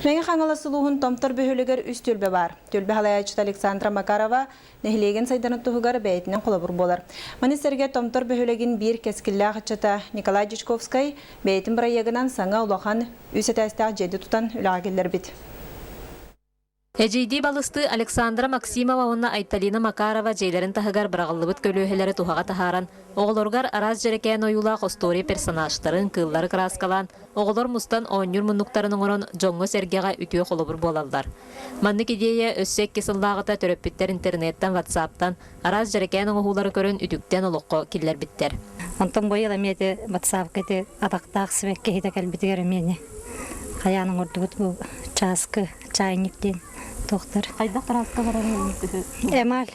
Мэҥэ Хаҥалас улууһун Томтор бөһүөлэгэр үс түөлбэ баар. Түөлбэ салайааччыта Александра Макарова нэһилиэгин сайдарын туһугар бэйэтинэн холобур буолар. Маны сэргэ Томтор бөһүөлэгин биир кэскиллээх ыччата Николай Дьячковскай бэйэтин бырайыагынан саҥа улахан үс этээстээх дьиэни тутан үлэҕэ киллэрбит. Эдьиийдии балыстыы Александра Максимова уонна Айталина Макарова дьиэлэрин таһыгар быраҕыллыбыт көлүөһэлэри туһаҕа таһааран, оҕолоругар араас дьэрэкээн ойуулаах остуоруйа персонажтарын, кыыллары кырааскалаан, оҕолор мустан оонньуур муннуктарын оҥорон дьоҥҥо-сэргэҕэ үтүө холобур буолаллар. Маннык идиэйэ өссө икки сыллааҕыта төрөппүттэр интернеттэн, ватсаптан араас дьэрэкээн оҥоһуулары көрөн үтүктэн олоххо киллэрбиттэр. Онтон быйыл эмиэ ити ватсапка ити атахтаах сибэкки иһитэ кэлбитигэр эмиэ хайаан оҥордубут бу чааскы чайник диэн туохтар. Хайдах краска барарын Эмаль.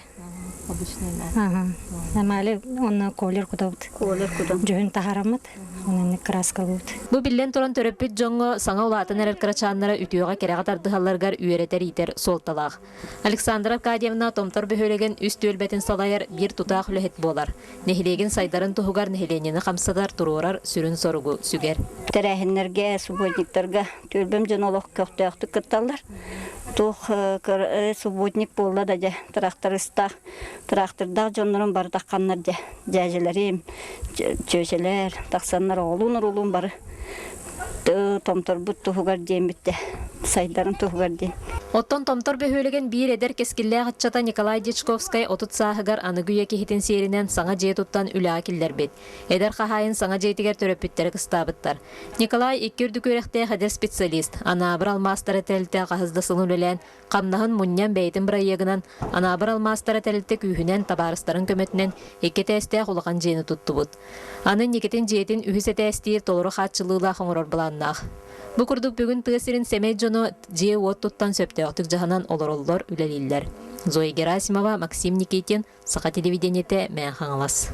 Обычный эмаль. Ага. Эмали онно колер кутабыт. Колер кутан. Дьүһүн таһараммыт. Онон краскалыыбыт. Бу биллэн туран төрөппүт дьоҥҥо саҥа улаатан эрэр кырачааннара үтүөҕэ-кэрэҕэ тардыһалларыгар үөрэтэр-иитэр суолталаах. Александра Аркадьевна Томтор бөһүөлэгин үс түөлбэтин салайар биир тутаах үлэһит буолар. Нэһилиэгин сайдарын туһугар нэһилиэнньэни хамсатар, туруорар сүрүн соругу сүгэр. Тэрээһиннэргэ, субботниктарга түөлбэм дьон олох көхтөөхтүк кытталлар. Туох субботник буолла да дьэ, трактористаах, трактордаах дьоннорум бары тахханнар дьэ, дьээдьэлэрим, чүөчэлэр тахсаннар оҕолуун-уруулуун бары томторбут туһугар диэммит дьэ, сайдарын туһугар диэн. Оттон Томтор бөһүөлэгин биир эдэр кэскиллээх ыччата Николай Дьячковскай 30 сааһыгар аныгы үйэ киһитин сиэринэн саҥа дьиэ туттан үлэҕэ киллэрбит. Эдэр хаһаайын саҥа дьиэтигэр төрөппүттэрэ кыстаабыттар. Николай икки үрдүк үөрэхтээх эдэр специалист, Анаабыр алмаастара тэрилтэ хаһыс да сыл үлэлээн, хамнаһын мунньан бэйэтин бырайыагынан Анаабыр алмаастара тэрилтэ күүһүнэн, табаарыстарын көмөтүнэн икки этээстээх улахан дьиэни туттубут. Аны инникитин дьиэтин үһүс этээстиир толору хааччыллыылаах оҥорор былааннаах. Бу курдук бүгүн тыа сирин сэмэй дьоно дьиэ-уот туттан сөптөөхтүк дьаһанан олороллор, үлэлииллэр. Зоя Герасимова, Максим Никитин, Саха телевидениетэ, Мэҥэ Хаҥалас.